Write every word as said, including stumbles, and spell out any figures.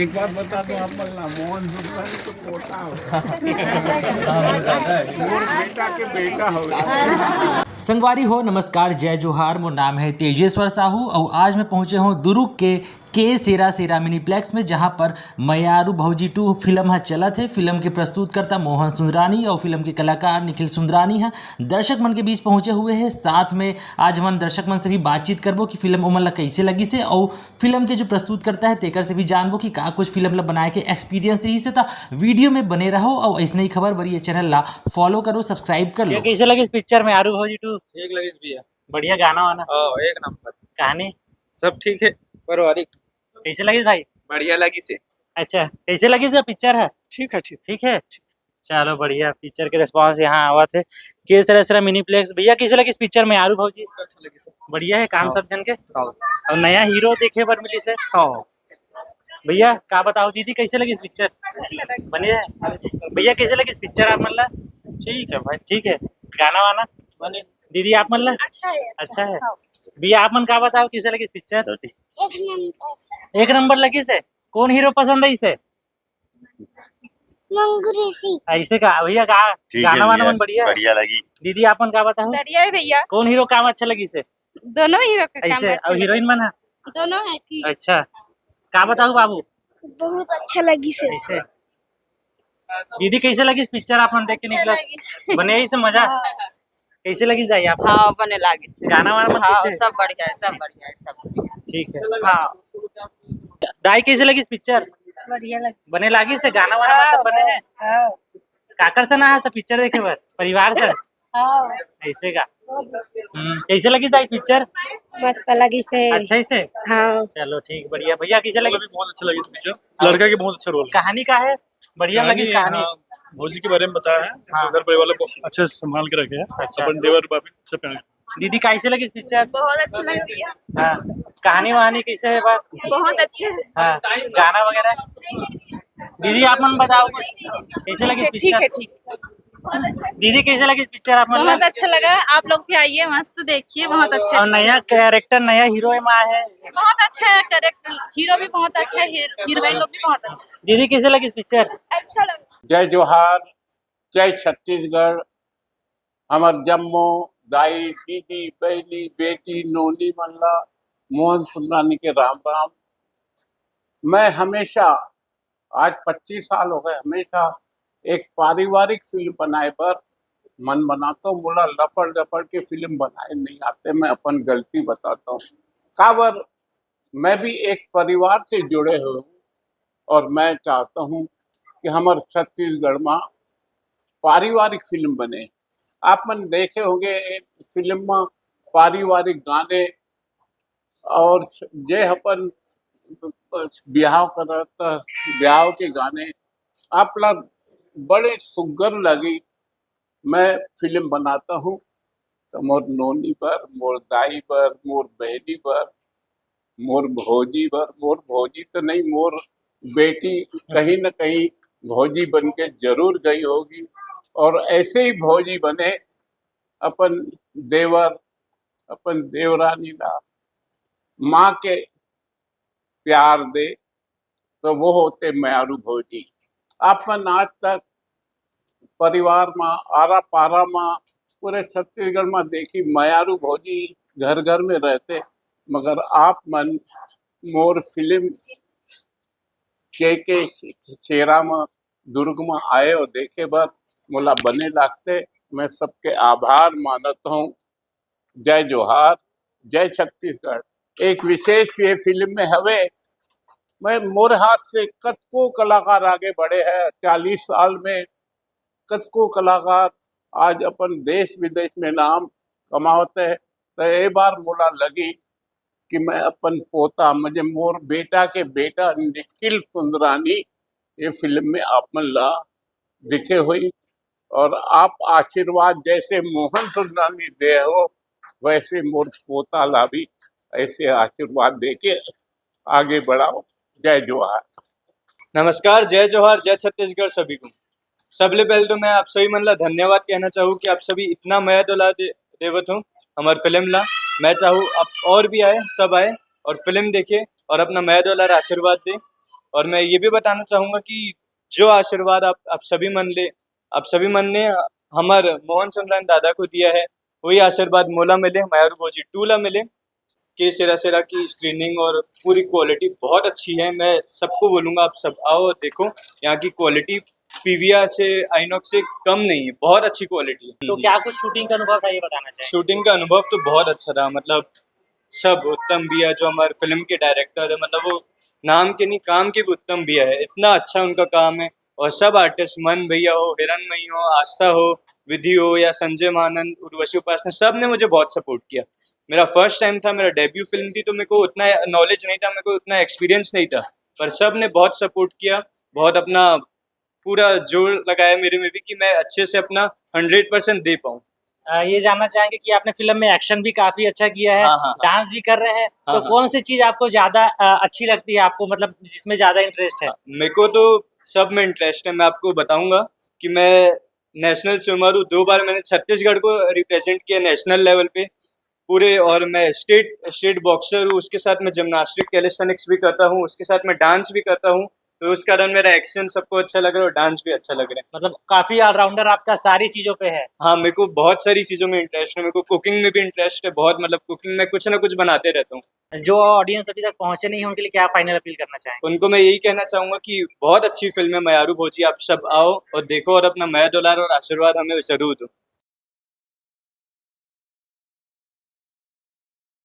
एक बात बता दो आप, मोहन सुंदरानी तो पोता हो। मोर बेटा के बेटा हो। संगवारी हो, नमस्कार, जय जोहार। मोर नाम है तेजेश्वर साहू और आज मैं पहुंचे हूं दुर्ग के के सेरा सेरा मिनीप्लेक्स में, जहां पर मयारू भौजी टू फिल्म ह चलत है। फिल्म के प्रस्तुतकर्ता मोहन सुंदरानी और फिल्म के कलाकार निखिल सुंदरानी ह दर्शक मन के बीच पहुंचे हुए हैं। साथ में आज हमन दर्शक मन से भी बातचीत करबो कि फिल्म ओमन ला कैसे लगिस हे और फिल्म के जो प्रस्तुतकर्ता है तेकर से भी जानबो कि का कुछ फिल्म ला बनाए के एक्सपीरियंस रहिस हे। त वीडियो में बने रहो और ऐसने ही खबर बर ये चैनल ला फॉलो करो, सब्सक्राइब कर लो। ये कैसे लगिस पिक्चर मयारू भौजी टू? ठीक लगिस भैया। बढ़िया गाना वाना? हाँ, एक नंबर। कहानी? सब ठीक है, पारिवारिक। कैसे लगिस भाई? बढ़िया लगिस हे। अच्छा, कैसे लगिस पिक्चर ह? ठीक है, ठीक। ठीक है? चलो बढ़िया, पिक्चर के रिस्पांस यहाँ आवत हे। के सेरा सेरा मिनीप्लेक्स। भैया, कैसे लगिस पिक्चर मयारू भौजी? अच्छा लगिस हे। बढ़िया है काम हाँ। सब जन के? हाँ। और नया हीरो देखे बर मिलिस हे? हाँ। भैया, का बताओ दीदी, कैसे लगिस पिक्चर? बने है? भैया, कैसे लगिस पिक्चर आप मन ला? ठीक है भाई। ठीक है, गाना वाना? बने। दीदी, आप मन ला? अच्छा है, अच्छा। अच्छा है। हाँ। भैया, आप मन का बताओ, कैसे लगिस पिक्चर? एक नंबर। एक नंबर लगिस हे। कौन हीरो पसंद आइस हे? मंगू ऋषि। ऐसे का भैया, का ठीक है गाना वाना भैया, मन बढ़िया है? बढ़िया लगी। दीदी, आप मन का बताओ? बढ़िया है भैया। कौन हीरो काम अच्छा लगिस हे? दोनों हीरो का काम ऐसे, अच्छा और लगा। हीरोइन मन है? दोनों है ठीक। अच्छा, का बताओ बाबू? बहुत अच्छा लगिस हे। ऐसे। दीदी, कैसे लगिस पिक्चर आप मन देख के अच्छा निकला? लगिस। बने आइस मजा? हाँ। कैसे लगिस दाई आप? हाँ, बने लागिस। गाना वाना मन हाँ, कैसे? सब बढ़िया है, सब बढ़िया है, सब बढ़िया है। ठीक है। हाँ। दाई, कैसे लगिस पिक्चर? बढ़िया लगिस। बने लागिस हे, गाना वाना मन सब बने हे? हाँ। काकर से ना आज तो पिक्चर देखे बर? परिवार से? हाँ। ऐसे का? हम्म, कैसे लगिस दाई पिक्चर? मस्त लगिस हे। अच्छा ही से? हाँ। चलो ठीक, बढ़िया। भैया, कैसे लगिस? बहुत अच्छा लगिस पिक्चर। हाँ। लड़का के बहुत अच्छा रोल है। कहानी का है? बढ़िया लगिस कहानी? हाँ, भौजी के बारे में बताया है, हाँ। घर परिवार को अच्छे से संभाल के रखे हैं, अच्छा। अपन देवर भाभी सब प्यार। दीदी, कैसे लगिस पिक्चर? बहुत अच्छा लगिस भैया। हाँ, कहानी वहानी कैसे है बा? बहुत अच्छे है। हाँ, गाना वगैरह? दीदी, आप मन बताओ कुछ, कैसे लगिस पिक्चर? ठीक है, ठीक। दीदी, कैसे लगिस पिक्चर आप मन ला? बहुत अच्छा लगा, आप लोग भी आइए, मस्त देखिए, बहुत अच्छा और नया कैरेक्टर, नया हीरो एमा है। बहुत अच्छा है कैरेक्टर, हीरो भी बहुत अच्छा है, हीरोइन लोग भी बहुत अच्छा। दीदी, कैसे लगिस पिक्चर? अच्छा लगा। जय जोहार, जय छत्तीसगढ़। हमर जम्मो दाई, दीदी, बहिनी, बेटी, नोनी मन ला मोहन सुंदरानी के राम राम। मैं हमेशा, आज पच्चीस साल हो गए, हमेशा एक पारिवारिक फिल्म बनाए बर मन बनाता हूँ। मोला लपड़ लपड़ के फिल्म बनाए नहीं आते, मैं अपन गलती बताता हूँ। काबर, मैं भी एक परिवार से जुड़े हुए हूँ और मैं चाहता हूँ कि हमर छत्तीसगढ़ में पारिवारिक फिल्म बने। आप मन देखे होंगे, एक फिल्म में पारिवारिक गाने और जे अपन बिहाव करत, बिहाव के गाने आप ला बड़े सुग्घर लगी। मैं फिल्म बनाता हूँ तो मोर नोनी बर, मोर दाई बर, मोर बहनी बर, मोर भौजी बर, मोर भौजी तो नहीं, मोर बेटी कहीं न कहीं भौजी बन के जरूर गई होगी। और ऐसे ही भौजी बने, अपन देवर, अपन देवरानी ला माँ के प्यार दे, तो वो होते मयारू भौजी। आप मन आज तक परिवार मा, आरा पारा मा, पूरे छत्तीसगढ़ मा देखी, मयारू भौजी घर घर में रहते, मगर आप मन मोर फिल्म के के शेरा मा, दुर्ग मा आए और देखे बर मोला बने लागते। मैं सबके आभार मानत हूँ। जय जोहार, जय छत्तीसगढ़। एक विशेष ये फिल्म में हवे, मैं, मोर हाथ से कतको कलाकार आगे बढ़े हैं चालीस साल में, कतको कलाकार आज अपन देश विदेश में नाम कमावत है। तो ये बार मोला लगी कि मैं अपन पोता, मुझे मोर बेटा के बेटा निखिल सुंदरानी ये फिल्म में आप मन ला दिखे होई और आप आशीर्वाद जैसे मोहन सुंदरानी दे हो, वैसे मोर पोता ला भी ऐसे आशीर्वाद दे के आगे बढ़ाओ। जय जोहार। नमस्कार, जय जोहार, जय छत्तीसगढ़ सभी को। सबले पहले तो मैं आप सभी मन ला धन्यवाद कहना चाहूँ कि आप सभी इतना मया डोला दे, देवत हो हमार फिल्म ला। मैं चाहूँ आप और भी आए, सब आए और फिल्म देखे और अपना मया डोला आशीर्वाद दे। और मैं ये भी बताना चाहूँगा कि जो आशीर्वाद आप आप सभी मन ले आप सभी मन ने हमर मोहन चंद्रन दादा को दिया है, वही आशीर्वाद मोला मिले, मयारू भोजी टू ला मिले। के सेरा सेरा की स्क्रीनिंग और पूरी क्वालिटी बहुत अच्छी है। मैं सबको बोलूँगा, आप सब आओ और देखो, यहाँ की क्वालिटी पीवीआर से, आइनॉक्स से कम नहीं है, बहुत अच्छी क्वालिटी है। तो क्या कुछ शूटिंग का अनुभव था, ये बताना चाहेंगे? शूटिंग का अनुभव तो बहुत अच्छा रहा, मतलब सब उत्तम भैया जो हमारे फिल्म के डायरेक्टर है, मतलब वो नाम के नहीं, काम के भी उत्तम भैया है, इतना अच्छा उनका काम है। और सब आर्टिस्ट, मन भैया हो, हिरण्मयी हो, आस्था हो, विधि हो या संजय मानंद, उर्वशी उपासना, सब ने मुझे बहुत सपोर्ट किया। मेरा फर्स्ट टाइम था, मेरा डेब्यू फिल्म थी, तो मेरे को उतना नॉलेज नहीं था, मेरे को उतना एक्सपीरियंस नहीं था, पर सब ने बहुत सपोर्ट किया, बहुत अपना पूरा जोर लगाया मेरे में भी कि मैं अच्छे से अपना हंड्रेड परसेंट दे पाऊँ। अ, ये जानना चाहेंगे कि आपने फिल्म में एक्शन भी काफी अच्छा किया है, हाँ, हाँ, हाँ। डांस भी कर रहे हैं, हाँ, तो हाँ। कौन सी चीज आपको ज्यादा अ, अच्छी लगती है, आपको मतलब जिसमें ज्यादा इंटरेस्ट है? हाँ, मेरे को तो सब में इंटरेस्ट है। मैं आपको बताऊंगा कि मैं नेशनल स्विमर हूँ, दो बार मैंने छत्तीसगढ़ को रिप्रेजेंट किया नेशनल लेवल पे पूरे, और मैं स्टेट स्टेट बॉक्सर हूँ, उसके साथ मैं जिम्नास्टिक, कैलिस्थेनिक्स भी करता हूँ, उसके साथ मैं डांस भी करता हूँ। तो उस कारण मेरा एक्शन सबको अच्छा लग रहा है और डांस भी अच्छा लग रहा है। मतलब काफी ऑलराउंडर आपका सारी चीजों पे है। हाँ, मेरे को बहुत सारी चीज़ों में इंटरेस्ट है। मेरे को कुकिंग में भी इंटरेस्ट है बहुत, मतलब कुकिंग में कुछ ना कुछ बनाते रहता हूँ। जो ऑडियंस अभी तक पहुंचे नहीं है, उनके लिए क्या फाइनल अपील करना चाहेंगे? उनको मैं यही कहना चाहूँगा कि बहुत अच्छी फिल्म है मयारू भोजी, आप सब आओ और देखो और अपना मया दुलार और आशीर्वाद हमें जरूर दो।